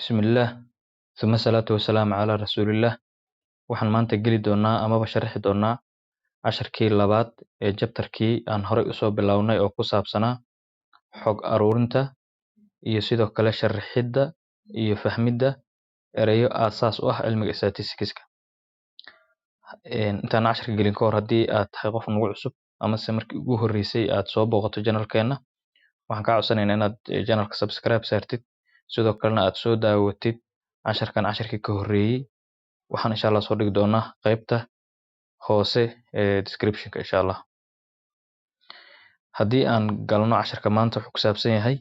Bismillaah, thumma salaatu wasalaamu calaa rasuulillaah. Waxaan maanta geli doonaa amaba sharixi doonaa casharkii labaad ee chapterkii aan horey usoo bilownay oo ku saabsanaa xog aruurinta iyo sidoo kale sharixidda iyo fahmidda ereyo aasaas u ah cilmiga statistics-ka. Intaan casharka gelin ka hor, haddii aad tahay qof nagu cusub amase markii ugu horreysay aad soo booqato channelkeena, waxaan kaa codsanaynaa inaad channelka subscribe saartid, sidoo kalena aad soo daawatid casharkan casharkii ka horreeyey. Waxaan insha Allah soo dhigi doonaa qaybta hoose ee descriptionka insha Allah. Haddii aan galno casharka maanta, wuxuu ku saabsan yahay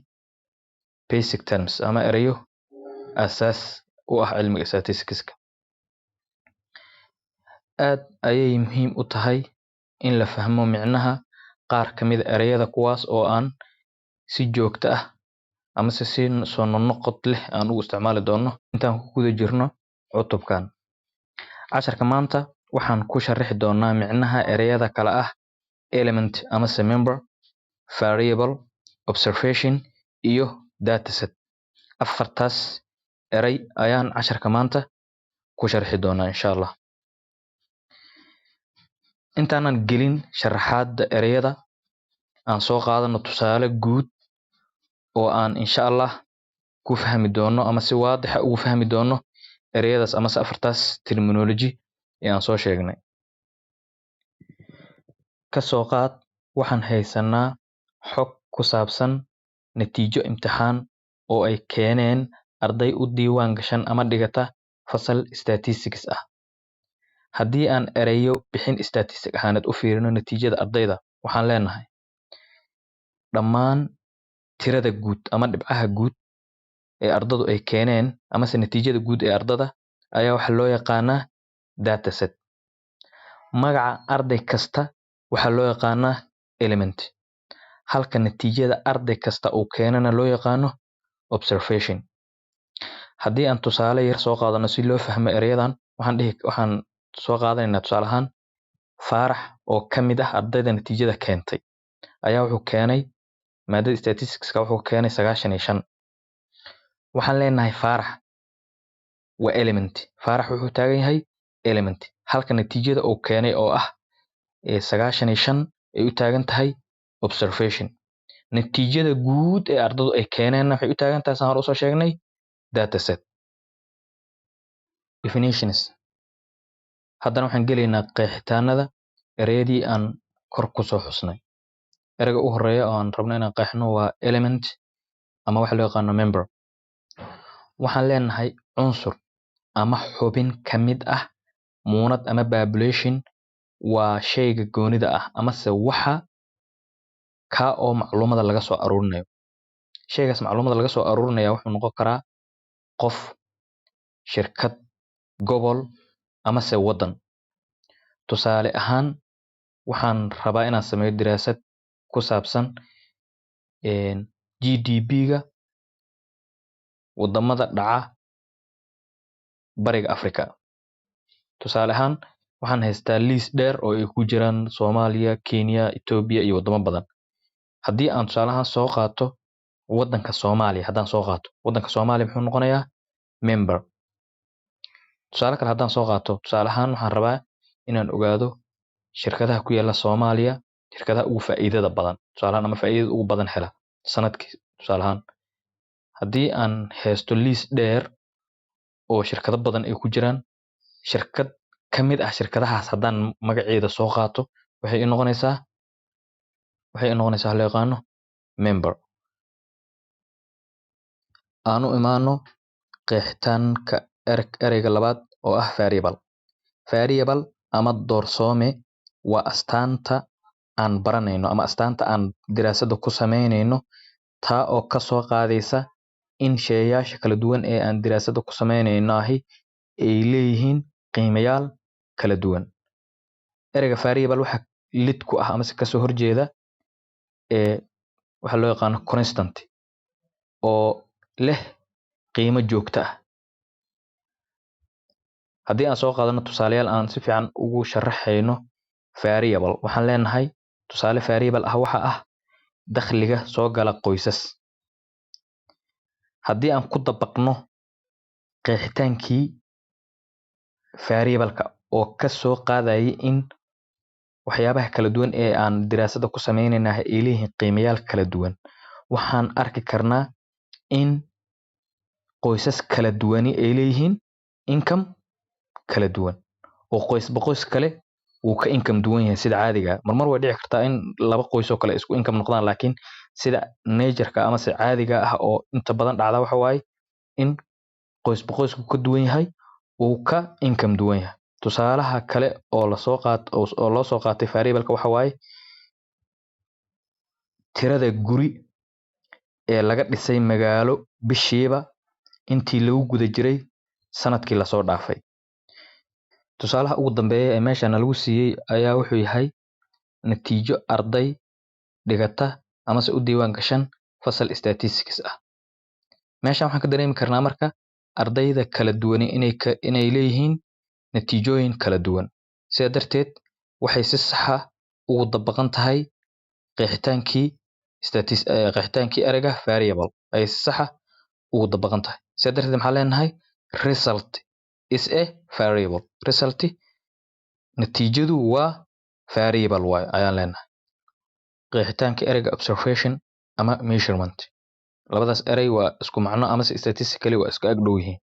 basic terms ama ereyo aasaas u ah cilmiga statistics-ka. Aad ayay muhiim u tahay in la fahmo micnaha qaar ka mid ah ereyada, kuwaas oo aan si joogto ah amase si soo noqnoqod leh aan ugu isticmaali doono intaan ku guda jirno cutubkan. Casharka maanta waxaan ku sharixi doonaa micnaha ereyada kala ah element amase member, variable, observation iyo dataset. Afartaas erey ayaan casharka maanta ku sharixi doonaa insha Allah. Intaanan gelin sharaxaadda ereyada, aan soo qaadano tusaale guud oo aan insha Allah ku fahmi doono ama si waadixa ugu fahmi doono ereyadaas amase afartaas terminology ee aan soo sheegnay. Ka soo qaad waxaan haysanaa xog ku saabsan natiijo imtixaan oo ay keeneen arday u diiwaan gashan ama dhigata fasal statistics ah. Haddii aan ereyo bixin statistic ahaaneed u fiirino natiijada ardayda, waxaan leenahay dhammaan tirada guud ama dhibcaha guud ee ardadu ay keeneen amase natiijada guud ee ardada ayaa waxaa loo yaqaanaa dataset. Magaca arday kasta waxaa loo yaqaanaa element, halka natiijada arday kasta uu keenana loo yaqaano observation. Haddii aan tusaale yar soo qaadano si loo fahmo ereyadan, waxaan soo qaadanaynaa tusaale ahaan Faarax oo ka mid ah ardayda natiijada keentay ayaa wuxuu keenay maadada statisticska, wuxuu keenay 95. Waxaan leenahay Faarax waa element. Faarax wuxuu taagan yahay element, halka natiijada uu keenay oo ah 95 ay u taagan tahay observation. Natiijada guud ee ardadu ay keeneenna waxay u taagan tahay, saan hore usoo sheegnay, dataset. Definitions. Haddana waxaan gelaynaa qeexitaanada ereyadii aan kor kusoo xusnay. Ereyga u horeeya oo aan rabno inaan qeexno waa element ama waxa loo yaqaano member. Waxaan leenahay cunsur ama xubin ka mid ah muunad ama population waa shayga goonida ah amase waxa kaa oo macluumada laga soo aruurinayo. Shaygaas macluumada laga soo aruurinaya wuxuu noqon karaa qof, shirkad, gobol amase waddan. Tusaale ahaan, waxaan rabaa inaan sameeyo daraasad ku saabsan GDP-ga wadamada dhaca Bariga Africa. Tusaale ahaan, waxaan haystaa liis dheer oo ay ku jiraan Soomaaliya, Kenya, Ethiopia iyo wadamo badan. Haddii aan tusaale ahaan soo qaato waddanka Soomaaliya, haddaan soo qaato waddanka Soomaaliya, muxuu noqonayaa? Member. Tusaale kale haddaan soo qaato, tusaale ahaan waxaan rabaa inaan ogaado shirkadaha ku yaala Soomaaliya, shirkadaha ugu faa'iidada badan tusaale ahaan ama faa'iidada ugu badan hela sanadkii. Tusaale ahaan, haddii aan haysto liis dheer oo shirkado badan ay ku jiraan, shirkad ka mid ah shirkadahaas haddaan magaceeda soo qaato, waxay ii noqonaysaa waxa loo yaqaano member. Aan u imaano qeexitaanka ereyga labaad oo ah variable. Variable ama doorsoome waa astaanta aan baranayno ama astaanta aan diraasada ku sameynayno, taa oo kasoo qaadaysa in sheeyaasha kala duwan ee aan diraasada ku sameynayno ahi ay leeyihiin qiimayaal kala duwan. Ereyga variable waxa lid ku ah amase kasoo horjeeda ee waxa loo yaqaano constant oo leh qiimo joogto ah. Haddii aan soo qaadano tusaalayaal aan si fiican ugu sharaxayno variable, waxaan leenahay tusaale variable ah waxa ah dakhliga soo gala qoysas. Haddii aan ku dabaqno Qeexitaankii variable-ka oo ka soo qaadayay in waxyaabaha kala duwan ee aan diraasada ku sameynayna ay leeyihiin qiimayaal kala duwan, waxaan arki karnaa in qoysas kala duwani ay leeyihiin income kala duwan, oo qoysba qoys kale wuu ka income duwan yahay sida caadiga. Marmar way dhici kartaa in laba qoys oo kale isku income noqdaan, laakiin sida nature-ka ama si caadiga ah oo inta badan dhacda waxa waaye in qoysba qoysku ka duwan yahay, uu ka income duwan yahay. Tusaalaha kale oo lasoo qaat oo loo soo qaatay variable-ka waxa waaye tirada guri ee laga dhisay magaalo bishiiba intii lagu guda jiray sanadkii lasoo dhaafay. Tusaalaha ugu dambeeya ee meeshan lagu siiyey ayaa wuxuu yahay natiijo arday dhigata amase u diiwaan gashan fasal statistics ah. Meeshan waxaan ka dareemi karnaa marka ardayda kala duwani inay leeyihiin natiijooyin kala duwan. Sidaa darteed waxay si sax ah ugu dabaqan tahay qeexitaankii ereyga variable ay si sax ah ugu dabaqan tahay. Sidaa darteed maxaa leenahay? Result is a variable. Result, natiijadu, waa variable waay ayaan leenahay. Qeexitaanka ereyga observation ama measurement, labadaas erey waa isku macno amase statistically waa isku ag dhow yihiin.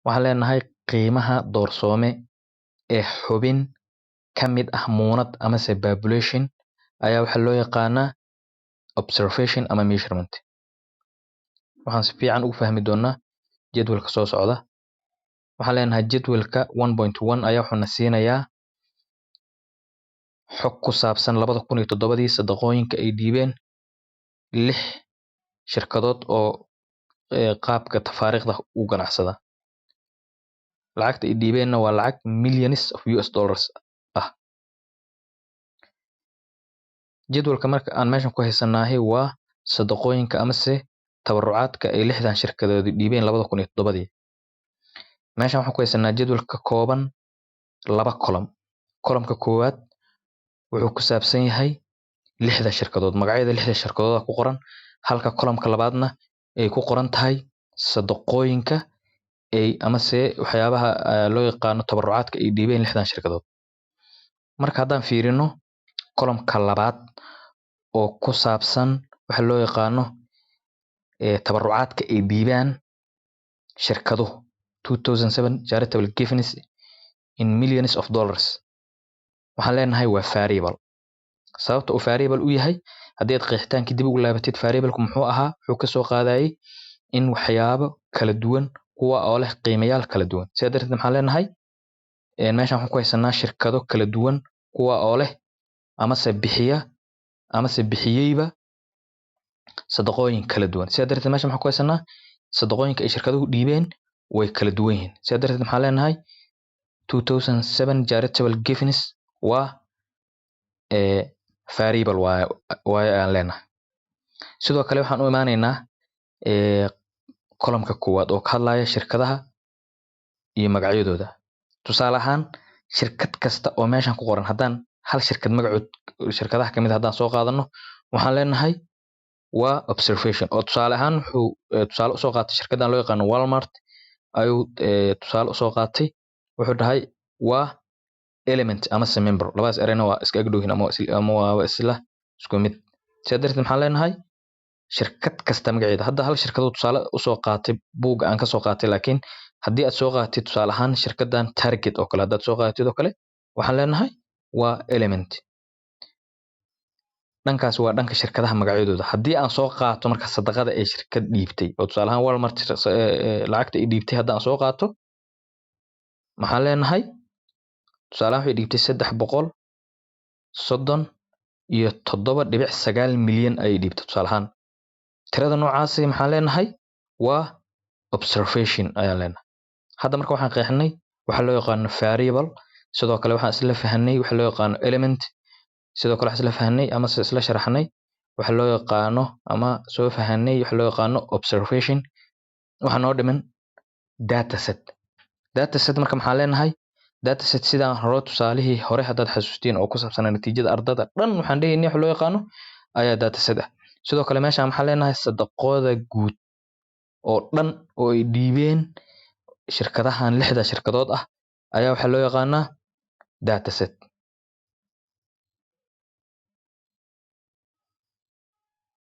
Waxaan leenahay qiimaha doorsoome ee xubin ka mid ah muunad amase population ayaa waxaa loo yaqaanaa observation ama measurement. Waxaan si fiican ugu fahmi doonaa jadwalka soo socda. Waxaan leenahay jadwalka 1.1 ayaa wuxuuna siinayaa xog ku saabsan 2007-dii sadaqooyinka ay dhiibeen lix shirkadood oo qaabka tafaariiqda u ganacsada. Lacagta ay dhiibeenna waa lacag millions of US dollars ah. Jadwalka marka aan meeshan ku haysanaahay waa sadaqooyinka amase tabarucaadka ay lixdan shirkadood dhiibeen 2007-dii. Meeshan waxaan ku haysanaa jadwal ka kooban laba column. Column-ka koowaad wuxuu ku saabsan yahay lixda shirkadood, magacyada lixda shirkadood ku qoran, halka column-ka labaadna ay ku qoran tahay sadaqooyinka ay amase waxyaabaha loo yaqaano tabarucaadka ay dhiibeen lixdan shirkadood. Marka haddaan fiirino column-ka labaad oo ku saabsan waxa loo yaqaano tabarucaadka ay dhiibaan shirkaduhu, 2007 charitable givings in millions of dollars, waxaan leenahay waa variable. Sababta uu variable u yahay, haddii aad qeexitaankii dib ugu laabatid, variable-ku muxuu ahaa? Wuxuu ka soo qaadayay in waxyaabo kala duwan kuwa oo leh qiimayaal kala duwan. Sidaa darteed maxaan leenahay? Meeshan waxaan ku haysanaa shirkado kala duwan kuwa oo leh amase bixiya amase bixiyeyba sadaqooyin kala duwan. Sidaa darteed meeshan waxaan ku haysanaa sadaqooyinka ay shirkaduhu dhiibeen way kala duwan yihiin. Sidaa darteed maxaan leenahay? 2007 charitable givings waa variable waaye ayaan leenahay. Sidoo kale waxaan u imaanaynaa column-ka koowaad oo ka hadlaya shirkadaha iyo magacyadooda. Tusaale ahaan, shirkad kasta oo meeshan ku qoran, haddaan hal shirkad magacood shirkadaha kamid ah haddaan soo qaadano, waxaan leenahay waa observation. Oo tusaale ahaan wuxuu tusaale usoo qaatay shirkaddan loo yaqaano Walmart ayuu tusaale usoo qaatay. Wuxuu dhahay waa element amase member. Labadaas ereyna waa iska ag dhow yihiin ama waa isla isku mid. Sidaa darteed maxaan leenahay? Shirkad kasta magaceeda, hadda hal shirkadoo tusaale usoo qaatay buugga aan kasoo qaatay, laakiin haddii aad soo qaadatid tusaale ahaan shirkaddan Target oo kale haddaad soo qaadatid oo kale, waxaan leenahay waa element. Dhankaas waa dhanka shirkadaha magacyadooda. Haddii aan soo qaato marka sadaqada ay shirkad dhiibtay, oo tusaale ahaan Walmart lacagta ay dhiibtay haddaan soo qaato, maxaan leenahay? Tusaale ahaan waxay dhiibtay 337.9 milyan ayay dhiibtay tusaale ahaan. Tirada noocaasi maxaan leenahay? Waa observation ayaan leenahay. Hadda marka waxaan qeexnay waxa loo yaqaano variable. Sidoo kale waxaan isla fahanay waxa loo yaqaano element. Sidoo kale waxaan isla fahanay ama isla sharaxnay waxa loo yaqaano ama soo fahanay waxa loo yaqaano observation. Waxaa noo dhiman dataset. Dataset marka maxaan leenahay? Dataset, sidaan hore tusaalihii hore haddaad xasuustiin oo ku saabsanaa natiijada ardada dhan, waxaan dhehaynay waxa loo yaqaano ayaa dataset ah. Sidoo kale meeshaan maxaan leenahay? Sadaqooda guud oo dhan oo ay dhiibeen Shirkadahan lixda shirkadood ah ayaa waxaa loo yaqaanaa dataset.